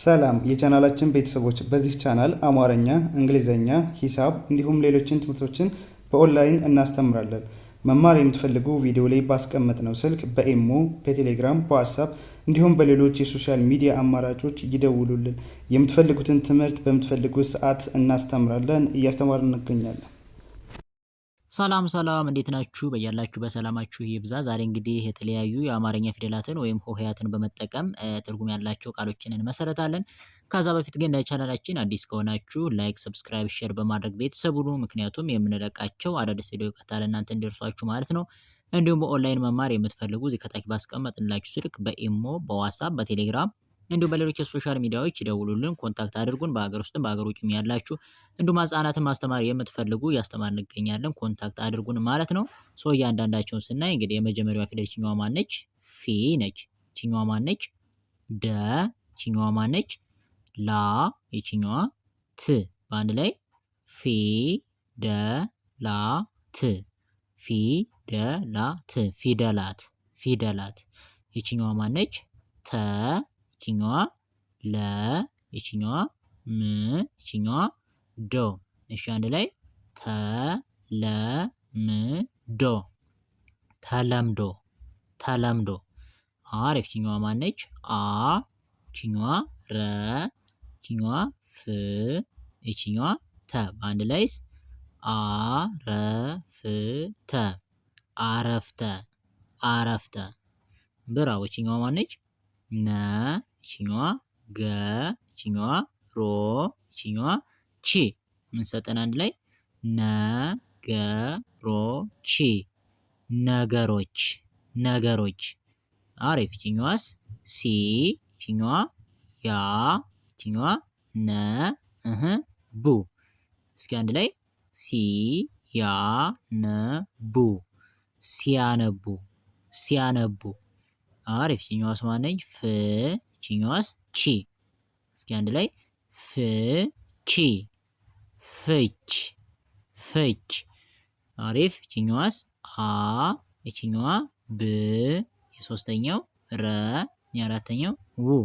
ሰላም የቻናላችን ቤተሰቦች፣ በዚህ ቻናል አማርኛ፣ እንግሊዝኛ፣ ሂሳብ እንዲሁም ሌሎችን ትምህርቶችን በኦንላይን እናስተምራለን። መማር የምትፈልጉ ቪዲዮ ላይ ባስቀመጥነው ስልክ በኢሞ፣ በቴሌግራም፣ በዋትሳፕ እንዲሁም በሌሎች የ social media አማራጮች ይደውሉልን። የምትፈልጉትን ትምህርት በምትፈልጉት ሰዓት እናስተምራለን፣ እያስተማርን እንገኛለን። ሰላም ሰላም፣ እንዴት ናችሁ? በያላችሁ በሰላማችሁ ይብዛ። ዛሬ እንግዲህ የተለያዩ የአማርኛ ፊደላትን ወይም ሆሄያትን በመጠቀም ትርጉም ያላቸው ቃሎችን እንመሰረታለን። ከዛ በፊት ግን ለቻናላችን አዲስ ከሆናችሁ like፣ subscribe፣ share በማድረግ ቤተሰብ ሁኑ። ምክንያቱም የምንለቃቸው አዳዲስ ቪዲዮ ቀጥታ ለእናንተ እንዲደርሷችሁ ማለት ነው። እንዲሁም በኦንላይን መማር የምትፈልጉ እዚህ ከታች ባስቀመጥንላችሁ ስልክ በኢሞ፣ በዋትሳፕ፣ በቴሌግራም እንዲሁም በሌሎች የ social media ዎች ይደውሉልን፣ contact አድርጉን። በሀገር ውስጥም በሀገር ውጭም ያላችሁ እንዲሁም ህጻናትን ማስተማር የምትፈልጉ እያስተማርን እንገኛለን። contact አድርጉን ማለት ነው። So እያንዳንዳቸውን ስናይ እንግዲህ የመጀመሪያዋ ፊደል ችኛዋ ማነች? ፊ ነች። ችኛዋ ማነች? ደ። ችኛዋ ማነች? ላ። የችኛዋ ት። በአንድ ላይ ፊ ደ ላ ት። ፊ ደ ላ ት ፊደላት ፊደላት። የችኛዋ ማነች? ተ። ይችኛዋ ለ፣ ይችኛዋ ም፣ ይችኛዋ ዶ። እሺ አንድ ላይ ተ ለ ም ዶ ተለምዶ ተለምዶ። አሪፍ። ይችኛዋ ማነች? አ፣ ይችኛዋ ረ፣ ይችኛዋ ፍ፣ ይችኛዋ ተ። በአንድ ላይስ አ ረ ፍ ተ አረፍተ አረፍተ። ብራው። ይችኛዋ ማነች? ነ፣ ይችኛዋ ገ፣ ይችኛዋ ሮ፣ ይችኛዋ ቺ። ምን ሰጠን አንድ ላይ? ነ ገ ሮ ቺ ነገሮች ነገሮች። አሪፍ። ይችኛዋስ? ሲ፣ ይችኛዋ ያ፣ ይችኛዋ ነ እህ ቡ። እስኪ አንድ ላይ ሲ ያ ነ ቡ ሲያነቡ ሲያነቡ። አሪፍ። ይችኛዋስ ማነች? ፍ፣ ይችኛዋስ ቺ። እስኪ አንድ ላይ ፍ ቺ ፍች ፍች። አሪፍ። ይችኛዋስ አ፣ ይችኛዋ ብ፣ የሶስተኛው ረ፣ የአራተኛው ው።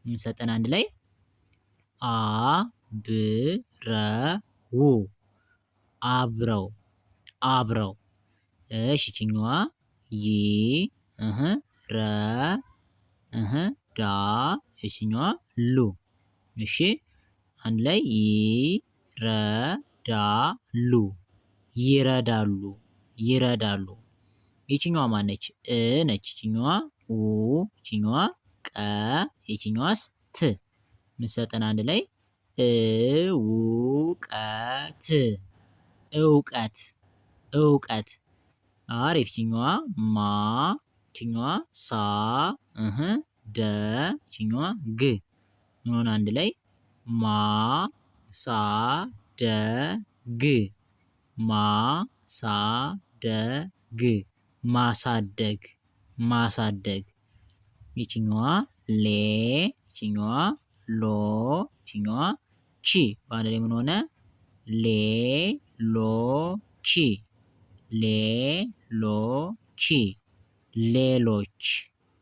የምንሰጠን አንድ ላይ አ ብ ረ ው አብረው አብረው። እሺ ይችኛዋ ይ እህ ረ እህ ዳ ይችኛዋ ሉ። እሺ አንድ ላይ ይ ረ ዳ ሉ ይረዳሉ ይረዳሉ። ይችኛዋ ማነች? እ ነች። ይችኛዋ ኡ፣ ይችኛዋ ቀ፣ ይችኛዋስ ት። ምንሰጠን አንድ ላይ እውቀት እውቀት እውቀት። አሪፍ። ይችኛዋ ማ፣ ይችኛዋ ሳ፣ እህ ደ፣ ይችኛዋ ግ። ምን ሆነ አንድ ላይ ማ ሳ ደ ግ ማ ሳ ደ ግ ማሳደግ ማሳደግ። ይችኛዋ ሌ፣ ይችኛዋ ሎ፣ ይችኛዋ ቺ። በአንድ ላይ ምን ሆነ? ሌ ሎ ቺ ሌ ሎ ቺ ሌሎች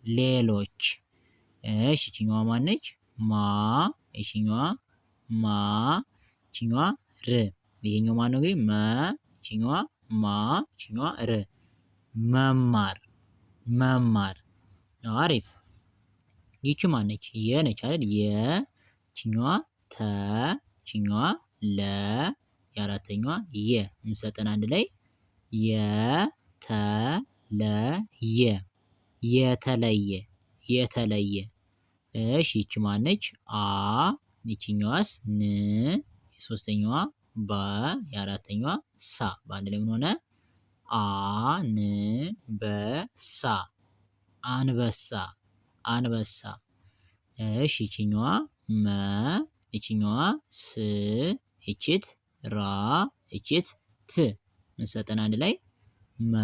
ሌሎች። እሺ ይችኛዋ ማነች? ማ፣ ይችኛዋ ማ፣ ይችኛዋ ር። ይሄኛው ማነው እንግዲህ? መ፣ ይችኛዋ ማ፣ ይችኛዋ ር። መማር መማር። አሪፍ። ይቺ ማነች? የ ነች አይደል? የ፣ ይችኛዋ ተ፣ ይችኛዋ ለ፣ የአራተኛዋ የ። የምንሰጠን አንድ ላይ የ ተ ለ የ የተለየ የተለየ። እሺ ይቺ ማነች? አ፣ ይችኛዋስ ን፣ የሶስተኛዋ በ፣ የአራተኛዋ ሳ። በአንድ ላይ ምን ሆነ? አ ን በ ሳ አንበሳ አንበሳ። እሺ ይችኛዋ መ፣ ይችኛዋ ስ፣ ይችት ራ፣ ይችት ት። ምን ሰጠን አንድ ላይ? መ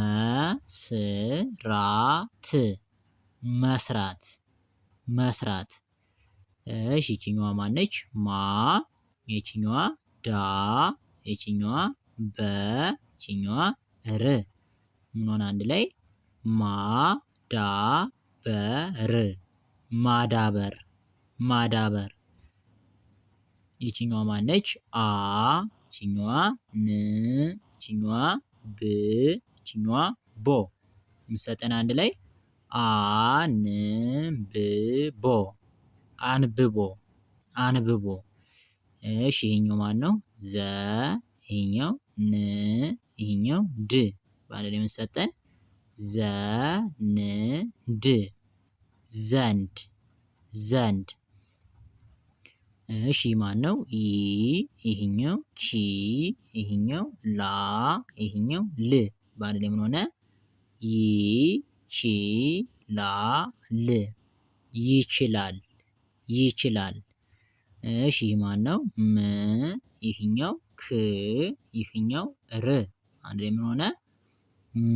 ስ ራ ት መስራት መስራት። እሺ ይችኛዋ ማነች? ማ፣ ይችኛዋ ዳ፣ ይችኛዋ በ፣ ይችኛዋ ር። ምን ሆነ አንድ ላይ? ማ ዳ በር ማዳበር ማዳበር። ይችኛዋ ማነች? አ ይችኛዋ ን ይችኛዋ ብ ይችኛዋ ቦ የምትሰጠን አንድ ላይ አንብቦ አንብቦ አንብቦ። እሺ ይሄኛው ማነው? ዘ ይሄኛው ን ይሄኛው ድ በአንድ ላይ የምንሰጠን ዘ ን ድ ዘንድ ዘንድ። እሺ ማነው? ይ ይሄኛው ቺ ይሄኛው ላ ይሄኛው ል በአንድ ላይ ምን ሆነ? ይ ቺ ላ ል ይችላል ይችላል። እሺ ማነው? ም ይህኛው ክ ይህኛው ር አንድ ላይ ምን ሆነ?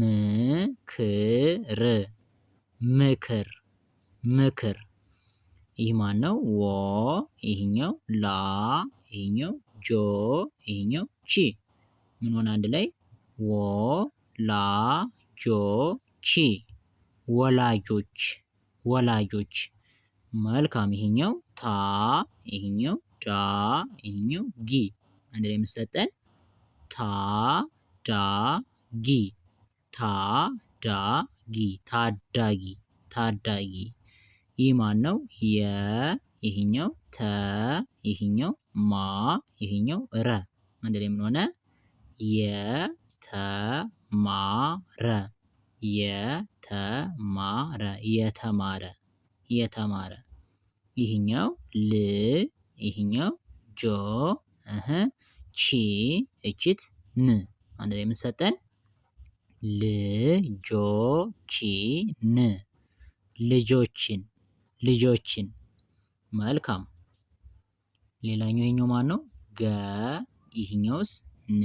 ምክር ምክር ምክር። ይህ ማነው? ወ ይህኛው ላ ይህኛው ጆ ይህኛው ቺ ምን ሆነ አንድ ላይ? ወ ላ ጆ ቺ ወላጆች ወላጆች። መልካም ይሄኛው ታ ይሄኛው ዳ ይሄኛው ጊ አንድ ላይ የምትሰጠን ታ ዳ ጊ ታ ዳ ጊ ታዳጊ ታዳጊ። ይህ ማን ነው? የ ይሄኛው ተ ይሄኛው ማ ይሄኛው ረ አንድ ላይ ምን ሆነ? የ ተ ማ ረ የተማረ የተማረ የተማረ። ይህኛው ል ይህኛው ጆ እህ ቺ እችት ን አንድ ላይ የምንሰጠን ን ልጆችን ልጆችን። መልካም። ሌላኛው ይሄኛው ማን ነው? ገ ይህኛውስ ን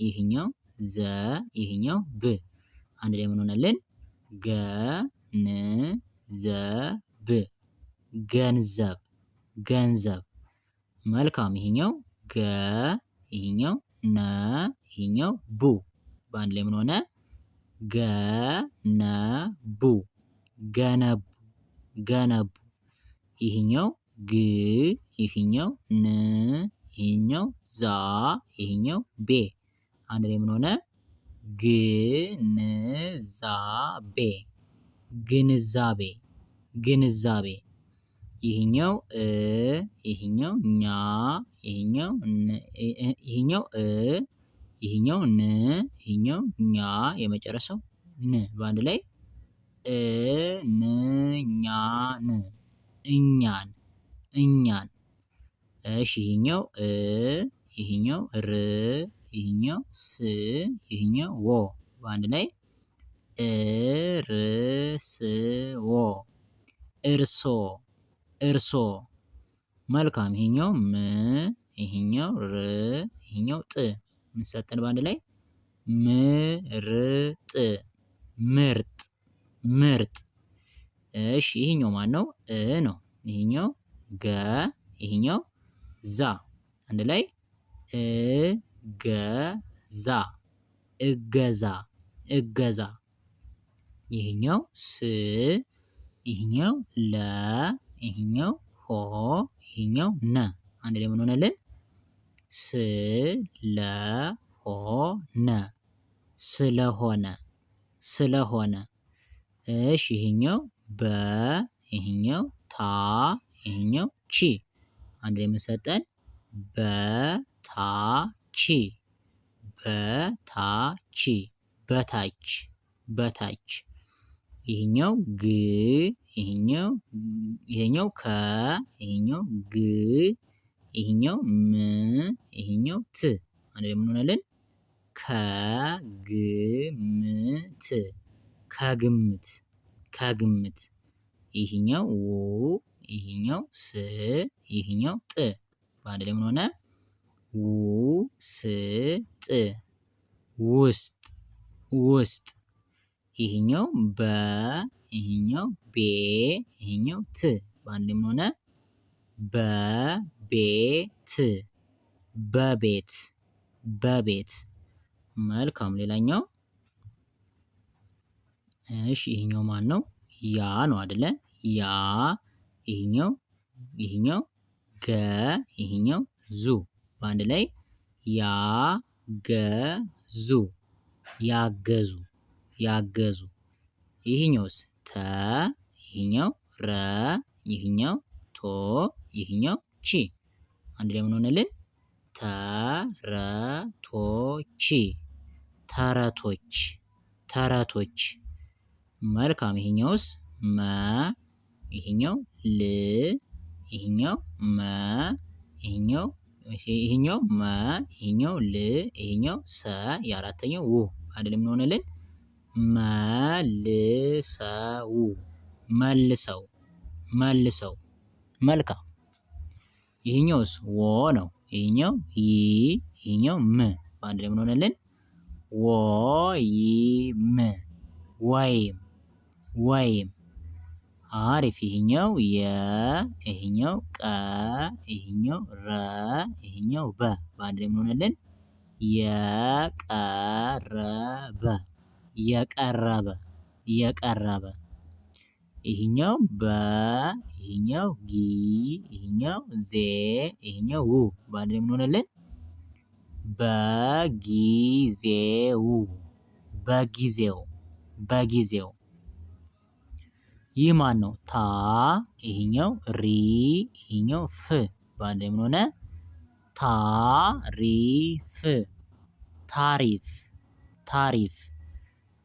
ይህኛው ዘ ይህኛው ብ አንድ ላይ ምን ሆነልን? ገ ን ዘ ብ ገንዘብ ገንዘብ። መልካም። ይሄኛው ገ ይሄኛው ነ ይሄኛው ቡ በአንድ ላይ ምን ሆነ? ገ ነ ቡ ገነቡ ገነቡ። ይሄኛው ግ ይሄኛው ን ይሄኛው ዛ ይሄኛው ቤ አንድ ላይ ምን ሆነ? ግንዛቤ ግንዛቤ ግንዛቤ። ይሄኛው እ ይሄኛው ኛ ይሄኛው ን ይሄኛው እ ይሄኛው ን ይሄኛው ኛ የመጨረሻው ን በአንድ ላይ እ ን ኛ ን እኛን እኛን። እሺ ይሄኛው እ ይሄኛው ር ይሄኛው ስ ይሄኛው ወ በአንድ ላይ እርስዎ እርሶ እርሶ። መልካም። ይሄኛው ም ይሄኛው ር ይሄኛው ጥ ምን ሰጠን በአንድ ላይ? ምርጥ ምርጥ ምርጥ። እሺ ይሄኛው ማን ነው? እ ነው። ይሄኛው ገ ይሄኛው ዛ አንድ ላይ እ ገ ዛ እገዛ እገዛ። ይሄኛው ስ ይሄኛው ለ ይሄኛው ሆ ይሄኛው ነ አንድ ላይ ምን ሆነልን? ስ ለ ሆ ነ ስለሆነ ስለሆነ። እሺ ይሄኛው በ ይሄኛው ታ ይሄኛው ቺ አንድ ላይ ምን ሰጠን? በታች በታች በታች በታች። ይሄኛው ግ ይሄኛው ይሄኛው ከ ይሄኛው ግ ይሄኛው ም ይሄኛው ት አንድ ላይ ምን ሆነልን? ከግምት ከግምት ከግምት። ይሄኛው ው ይሄኛው ስ ይሄኛው ጥ በአንድ ላይ ምን ሆነ? ውስጥ ውስጥ ውስጥ። ይሄኛው በ ይሄኛው ቤ ይሄኛው ት በአንድ ላይ ምን ሆነ? በቤት በቤት በቤት። መልካም። ሌላኛው እሺ ይሄኛው ማን ነው? ያ ነው አይደለ? ያ ይሄኛው ይሄኛው ገ ይሄኛው ዙ በአንድ ላይ ያገዙ ያገዙ ያገዙ። ይህኛውስ ተ ይህኛው ረ ይህኛው ቶ ይህኛው ቺ አንድ ላይ ምን ሆነልን? ተረቶች ተረቶች ተረቶች። መልካም። ይሄኛውስ መ ይሄኛው ል ይሄኛው መ ይሄኛው ይሄኛው መ ይሄኛው ል ይሄኛው ሰ የአራተኛው ው አንድ ላይ ምን ሆነልን? መልሰው መልሰው መልሰው። መልካም። ይሄኛውስ ወ ነው። ይሄኛው ይ ይሄኛው ም በአንድ ላይ ምን ሆነልን? ወይም ወይም ወይም። አሪፍ። ይሄኛው የ ይሄኛው ቀ ይሄኛው ረ ይሄኛው በ በአንድ ላይ ምን ሆነልን? የቀረበ የቀረበ የቀረበ። ይሄኛው በ ይሄኛው ጊ ይሄኛው ዜ ይሄኛው ው በአንድ ላይ ምን ሆነልን? በጊዜው በጊዜው በጊዜው። ይህ ማን ነው? ታ ይሄኛው ሪ ይሄኛው ፍ በአንድ ላይ ምን ሆነ? ታሪፍ ታሪፍ ታሪፍ።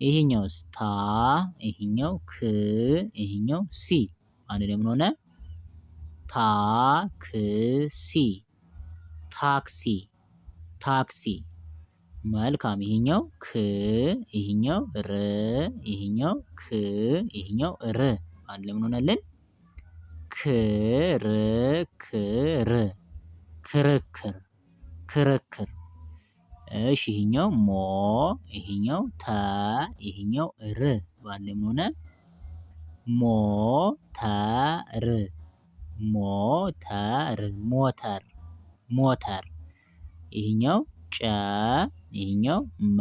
ይሄኛውስ? ታ ይሄኛው ክ ይሄኛው ሲ በአንድ ላይ ምን ሆነ? ታክሲ ታክሲ ታክሲ። መልካም። ይሄኛው ክ ይሄኛው ር ይሄኛው ክ ይሄኛው ር በአንድ ላይ ምን ሆነልን? ክርክር ክርክር ክርክር። እሺ ይሄኛው ሞ ይሄኛው ተ ይሄኛው ር በአንድ ላይ ምን ሆነ? ሞተር ሞተር ሞተር ሞተር። ይሄኛው ጨ ይሄኛው መ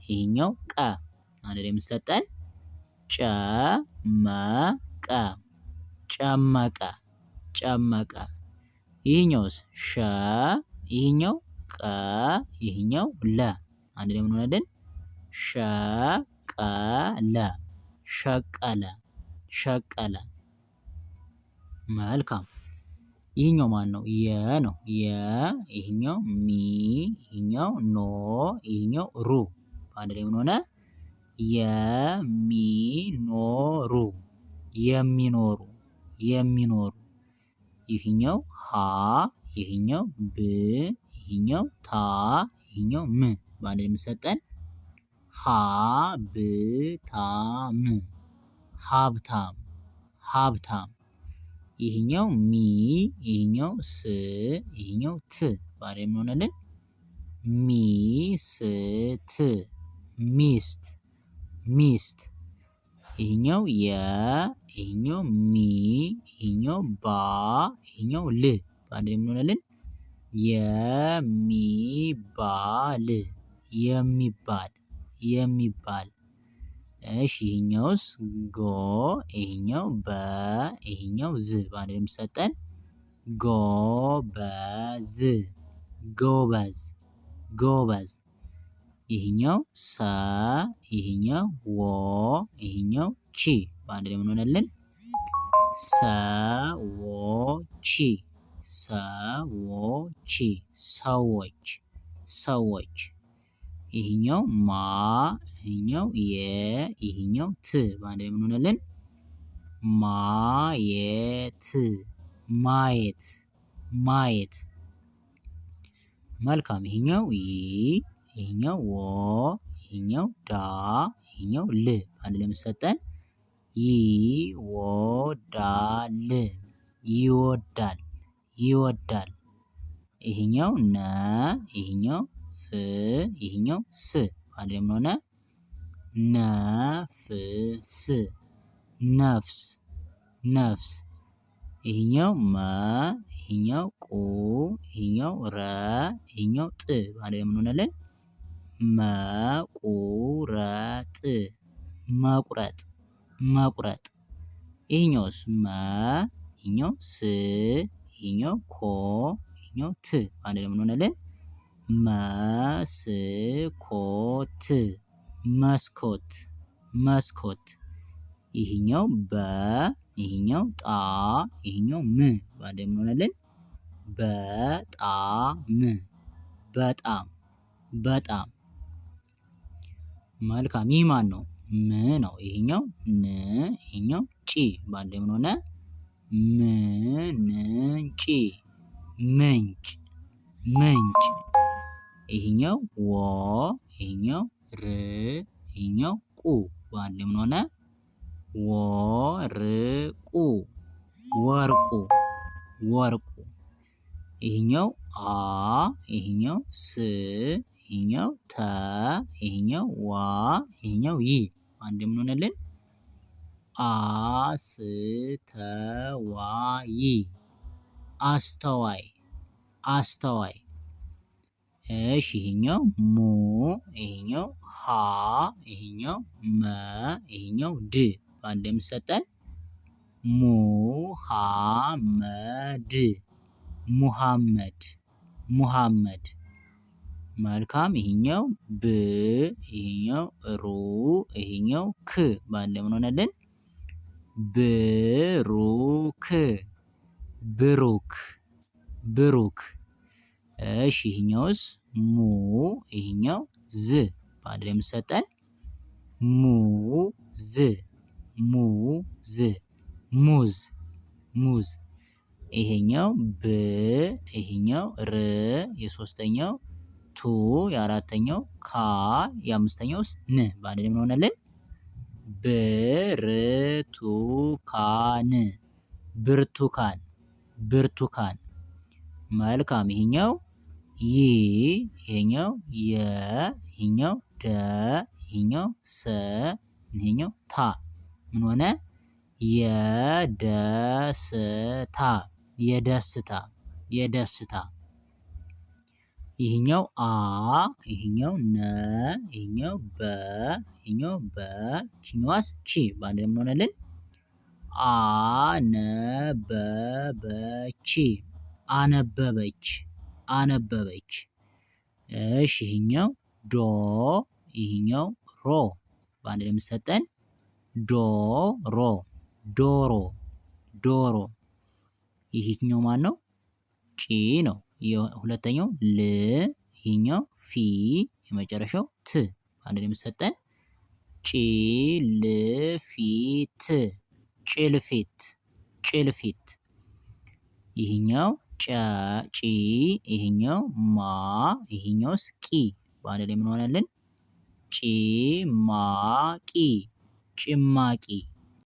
ይሄኛው ቀ አንድ ላይ የምሰጠን ጨመቀ ጨመቀ ጨመቀ። ይሄኛውስ ሸ ይሄኛው ቀ ይሄኛው ለ አንድ ላይ ምን ሆነልን? ሸቀለ ሸቀለ ሸቀለ። መልካም። ይሄኛው ማን ነው? የ ነው። የ ይሄኛው ሚ ይሄኛው ኖ ይሄኛው ሩ በአንድ ላይ ምን ሆነ? የሚኖሩ የሚኖሩ የሚኖሩ። ይሄኛው ሀ ይሄኛው ብ ይሄኛው ታ ይሄኛው ም በአንድ ላይ የሚሰጠን ሀብታም ሀብታም ሀብታም። ይሄኛው ሚ ይሄኛው ስ ይሄኛው ት በአንድ ላይ ምን ሆነልን? ሚስት ሚስት ሚስት። ይሄኛው የ ይሄኛው ሚ ይሄኛው ባ ይሄኛው ል በአንድ ላይ ምን ሆነልን? የሚባል የሚባል የሚባል። እሺ ይሄኛውስ ጎ ይሄኛው በ ይሄኛው ዝ በአንድ ላይ የሚሰጠን ጎበዝ ጎበዝ ጎበዝ። ይሄኛው ሰ ይሄኛው ወ ይሄኛው ቺ በአንድ ላይ ምን ሆነልን? ሰዎች ሰዎች ሰዎች ሰዎች። ይሄኛው ማ ይሄኛው የ ይሄኛው ት በአንድ ላይ ምን ሆነልን? ማየት ማየት ማየት። መልካም። ይሄኛው ይ ይሄኛው ወ ይሄኛው ዳ ይሄኛው ል በአንድ ላይ የሚሰጠን ይወዳል ይወዳል ይወዳል። ይሄኛው ነ ይሄኛው ፍ ይሄኛው ስ በአንድ ላይ ምን ሆነ? ነፍስ ነፍስ ነፍስ። ይሄኛው መ ይሄኛው ቁ ይሄኛው ረ ይሄኛው ጥ በአንድ ላይ ምን ሆነልን? መቁረጥ መቁረጥ መቁረጥ። ይሄኛውስ መ ይሄኛው ስ ይሄኛው ኮ ይሄኛው ት በአንድ ላይ ምን ሆነልን? መስኮት መስኮት መስኮት። ይሄኛው በ ይሄኛው ጣ ይሄኛው ም በአንድ ላይ ምን ሆነልን? በጣም በጣም በጣም። መልካም ይህ ማነው? ም ነው። ይሄኛው ን ይሄኛው ጪ በአንድ ላይ ምን ሆነ? ምንጭ ምንጭ ምንጭ። ይሄኛው ወ ይሄኛው ር ይሄኛው ቁ በአንድ ላይ ምን ሆነ? ወርቁ ወርቁ ወርቁ። ይሄኛው አ ይሄኛው ስ ይሄኛው ተ ይሄኛው ዋ ይሄኛው ይ በአንድ ላይ ምን ሆነልን? አስተዋይ አስተዋይ አስተዋይ። እሺ ይሄኛው ሙ ይሄኛው ሀ ይሄኛው መ ይሄኛው ድ በአንድ የሚሰጠን ሙሀመድ ሙሀመድ ሙሀመድ። መልካም ይሄኛው ብ ይሄኛው ሩ ይሄኛው ክ በአንድ ምን ሆነልን? ብሩክ ብሩክ ብሩክ። እሺ ይሄኛውስ ሙ ይሄኛው ዝ በአንድ ላይ የሚሰጠን ሙዝ ሙዝ ሙዝ ሙዝ። ይሄኛው ብ ይሄኛው ር የሶስተኛው ቱ የአራተኛው ካ የአምስተኛውስ ን በአንድ ላይ ምን ሆነልን? ብርቱካን ብርቱካን ብርቱካን። መልካም ይሄኛው ይ ይሄኛው የ ይሄኛው ደ ይሄኛው ሰ ይሄኛው ታ ምን ሆነ? የደስታ የደስታ የደስታ። ይሄኛው አ ይሄኛው ነ ይሄኛው በ ይሄኛው በ ይቺኛዋስ ቺ በአንድ ላይ ምን ሆነልን? አነበበች አነበበች አነበበች። እሺ ይሄኛው ዶ ይሄኛው ሮ በአንድ ላይ የሚሰጠን ዶሮ ዶሮ ዶሮ። ይሄኛው ማነው? ጪ ነው። የሁለተኛው ል ይሄኛው ፊ የመጨረሻው ት በአንድ ላይ የሚሰጠን ጭልፊት ጭልፊት ጭልፊት። ይሄኛው ጨ ጪ ይሄኛው ማ ይሄኛውስ ቂ በአንድ ላይ ምን ሆነልን? ጪማቂ ጭማቂ